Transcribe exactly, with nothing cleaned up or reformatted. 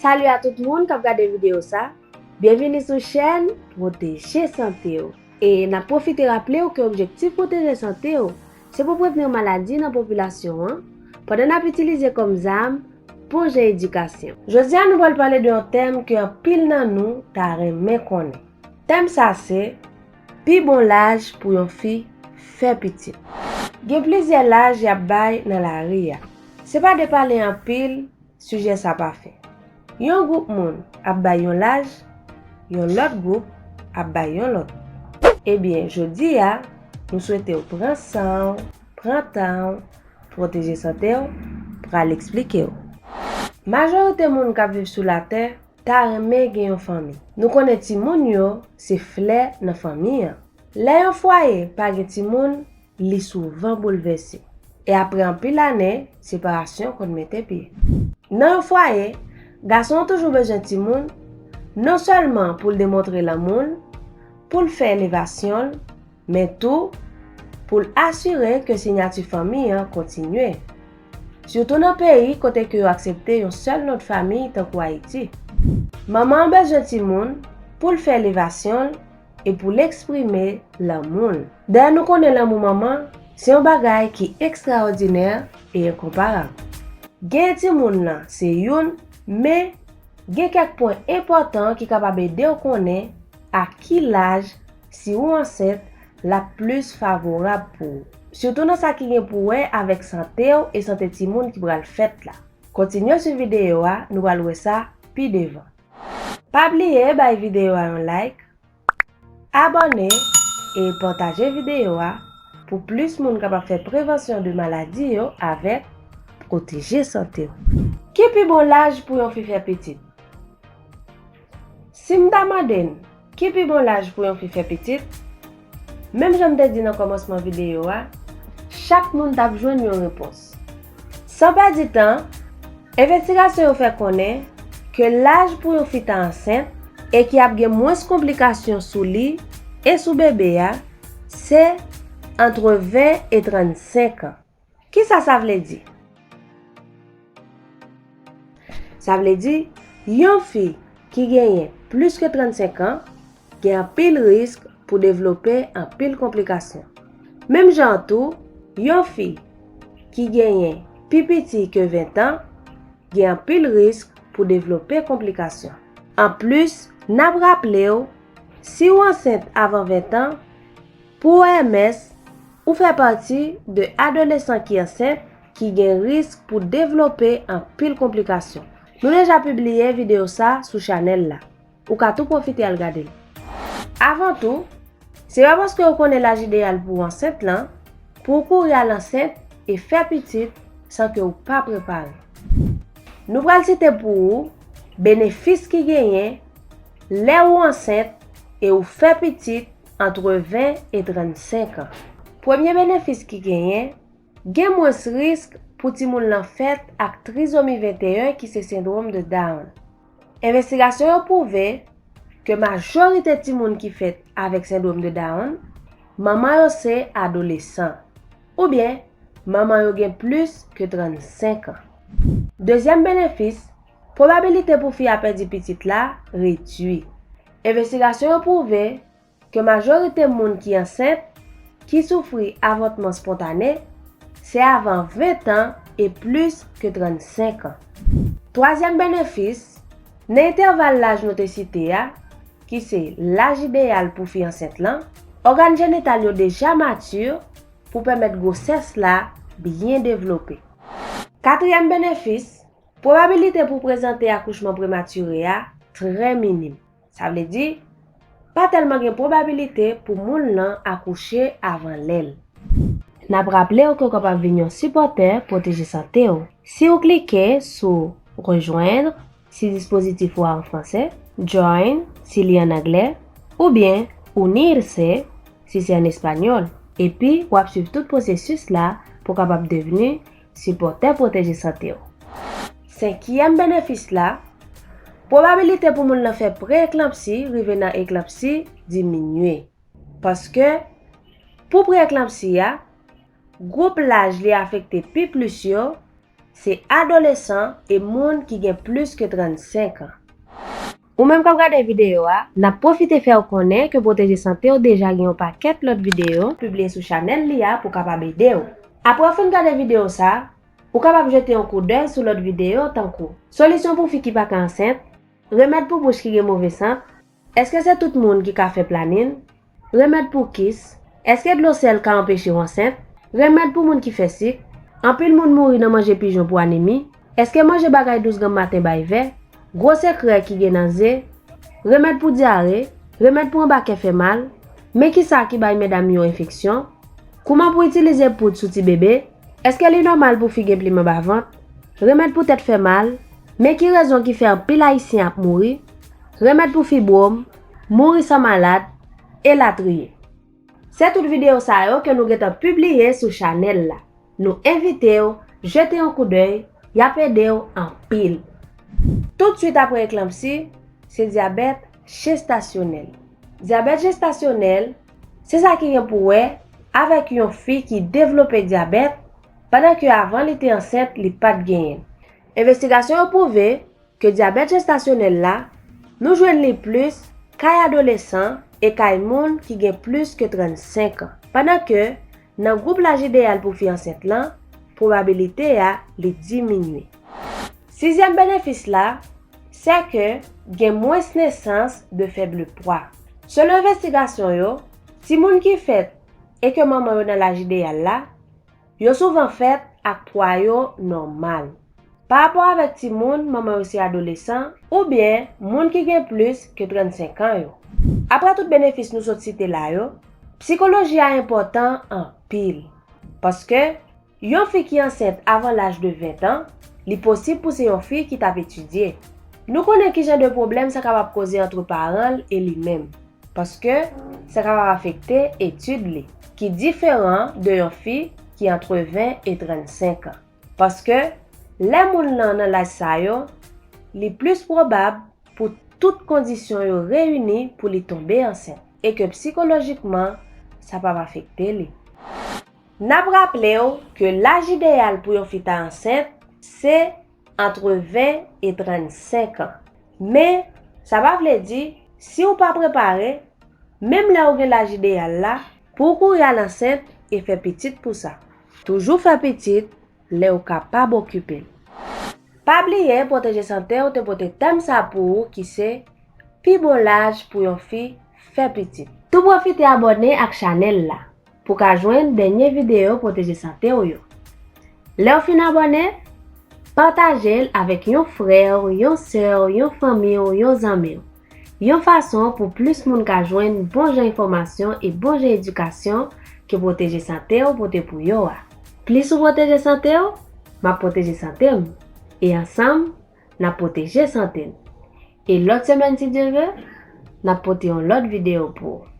Salut a tout moun k ap gade videyo sa. Byenvini sou chèn Pwoteje Sante w. E n ap pwofite raple w ke objektif Pwoteje Sante w se pou prevni maladi nan popilasyon an, pandan n ap itilize kòm zam bon jan edikasyon. Jodi a, nou pral pale de yon tèm ke anpil nan nou ta renmen konnen. Tèm sa se, pi bon laj pou yon fi fè pitit. Gen plizyè laj y ap bay nan lari a. Se pa de pale anpil, sijè sa pa fen. Yon gwoup moun ap bay yon laj, yon lòt gwoup ap bay yon lòt. Ebyen, jodi a, nou swete w pran san w, pran tan w, Pwoteje Sante w, pral eksplike w. Majorite moun k ap viv sou latè ta renmen gen yon fanmi. Nou konnen timoun yo se flè nan fanmi an. Lè yon fwaye pa gen timoun, li souvan boulvèse. E apre anpil ane, separasyon konn mete pye. Nan yon fwaye, gason an toujou bezwen timoun, non sèlman pou l demontre lanmou l, pou l fè elevasyon l, men tou pou l asire ke siyati fanmi an kontinye. Sitou nan peyi kote ke yo aksepte yon sèl non de fanmi tankou Ayiti. Manman an bezwen timoun pou l fè elevasyon l e pou l eksprime lanmou l. Dayè, nou konnen lanmou manman se yon bagay ki ekstraòdinè e enkonparab. Gen timoun nan se youn, men gen kèk pwen enpòtan ki kapab ede w konnen a ki laj, si ou ansent, l ap plis favorab pou ou. Sitou nan sa ki gen pou wè avèk sante w e sante timoun ki pral fèt la. Kontinye swiv videyo a, nou pral wè sa pi devan. Pa bliye bay videyo a yon like, abòne e pataje videyo a pou plis moun kapab fè prevansyon de maladi yo avèk Pwoteje Sante w. Ki pi bon laj pou yon fi fè pitit? Si m ta mande n, ki pi bon laj pou yon fi fè pitit? Menm jan m te di nan kòmansman videyo a, chak moun t ap jwenn yon repons. San pèdi tan, envestigasyon yo fè konnen ke laj pou yon fi ta ansent e ki ap gen mwens konplikasyon sou li e sou bebe a, se antre ven e trannsenk an. Kisa sa vle di? Sa vle di, yon fi ki genyen plis ke trannsenk an gen anpil risk pou devlope anpil konplikasyon. Menm jan an tou, yon fi ki genyen pi piti ke ven an gen anpil risk pou devlope konplikasyon. Anplis, n ap raple w, si w ansent avan ven an, pou O M S, ou fè pati de adolesan ki ansent ki gen risk pou devlope anpil konplikasyon. Nou deja pibliye videyo sa sou chanèl la. Ou ka tou pwofite al gade l. Avan tou, se pa paske ou konnen laj ideyal pou w ansent lan, pou w kouri al ansent e fè pitit san ke w pa prepare. Nou pral site pou ou benefis ki genyen lè ou ansent e ou fè pitit antre ven e trannsenk an. Premye benefis ki genyen, gen mwens risk pou timoun lan fèt ak trizomi venteyen ki se sendwòm de Down. Envestigasyon yo pwouve ke majorite timoun ki fèt avèk sendwòm de Down, manman yo se adolesan, oubyen manman yo gen plis ke trannsenk an. Dezyèm benefis, pwobabilite pou fi a pèdi pitit la redui. Envestigasyon yo pwouve ke majorite moun ki ansent, ki soufri avòtman spontane, se avan ven an e plis ke trannsenk an. Twazyèm benefis, nan entèval laj nou te site a, ki se laj ideyal pou fi ansent lan, ògàn jenital yo deja mati pou pèmèt gwosès la byen devlope. Katriyèm benefis, pwobabilite pou prezante akouchman prematire a trè minim. Sa vle di, pa tèlman gen pwobabilite pou moun lan akouche avan lè l. N ap raple w ke w kapab vin yon sipòtè Pwoteje Sante w si w klike sou Rejoindre, si dispozitif ou a an fransè, Join, si li an anglè, oubyen Unirse, si se an espanyòl. Epi, w ap swiv tout pwosesis la pou w kapab devni sipòtè Pwoteje Sante w. Senkyèm benefis la, pwobabilite pou moun lan fè pre-eklanpsi rive nan eklanpsi diminye. Paske, pou pre-eklanpsi a, gwoup laj li afekte pi plis yo, se adolesan e moun ki gen plis ke trannsenk an. Ou menm k ap gade videyo a, n ap pwofite fè w konnen ke Pwoteje Sante w deja gen yon pakèt lòt videyo pibliye sou chanèl li a pou kapab ede w. Apre w fin gade videyo sa, ou kapab jete yon koudèy sou lòt videyo tankou solisyon pou fi ki pa ka ansent, remèd pou bouch ki gen move sant, èske se tout moun ki ka fè planin, remèd pou kis, èske dlo sèl ka anpeche w ansent, remèd pou moun ki fè sik, anpil moun mouri nan manje pijon pou anemi, èske manje bagay dous granm maten bay vè, gwo sekrè ki gen nan ze, remèd pou dyare, remèd pou anba kè fè mal, men kisa ki bay medam yo enfeksyon, kouman pou itilize poud sou ti bebe, èske li nòmal pou fi gen plim anba vant, remèd pou tèt fè mal, men ki rezon ki fè anpil ayisyen ap mouri, remèd pou fibwòm, mouri san malad, elatriye. Se tout videyo sa yo ke nou gentan pibliye sou chanèl la. Nou envite w jete yon koudèy, y ap ede w anpil. Toutswit apre eklanpsi, se dyabèt jestasyonèl. Dyabèt jestasyonèl, se sa ki gen pou wè avèk yon fi ki devlope dyabèt pandan ke avan li te ansent li pa t genyen l. Envestigasyon yo pwouve ke dyabèt jestasyonèl la, nou jwenn li plis kay adolesan e kay moun ki gen plis ke trannsenk an, pandan ke nan gwoup laj ideyal pou fi ansent lan, pwobabilite a li diminye. Sizyèm benefis la, se ke gen mwens nesans de fèb pwa. Selon envestigasyon yo, timoun ki fèt e ke manman yo nan laj ideyal la, yo souvan fèt ak pwa yo nòmal. Pa rapò avèk timoun manman yo se adolesan oubyen moun ki gen plis ke trannsenk an yo. Apre tout benefis nou sot site la yo, psikoloji a enpòtan anpil. Paske, yon fi ki ansent avan laj de ven an, li posib pou se yon fi ki t ap etidye. Nou konnen ki jan de pwoblèm sa kapab koze ant paran l e li menm. Paske, sa kapab afekte etid li, ki diferan de yon fi ki ant ven e trannsenk an. Paske, lè moun lan nan laj sa yo, li plis pwobab pou tout kondisyon yo reyini pou li tonbe ansent, e ke psikolojikman, sa p ap afekte li. N ap raple w ke laj ideyal pou yon fi ta ansent, se ant ven e trannsenk an. Men, sa pa vle di, si w pa prepare, menm lè w gen laj ideyal la, pou w kouri al ansent e fè pitit pou sa. Toujou fè pitit lè w kapab okipe l. Pa bliye Pwoteje Sante w te pote tèm sa pou ou ki se pi bon laj pou yon fi fè pitit. Tou pwofite abòne ak chanèl la pou ka jwenn dènye videyo Pwoteje Sante w yo. Lè w fin abòne, pataje l avèk yon frè w, yon sè w, yon fanmi w, yon zanmi w. Yon fason pou plis moun ka jwenn bon jan enfòmasyon e bon jan edikasyon ke Pwoteje Sante w pote pou yo a. Plis ou pwoteje sante w, m ap pwoteje sante m. E ansanm, n ap pwoteje sante n. E lòt semèn, si Dye vle, n ap pote yon lòt videyo pou ou.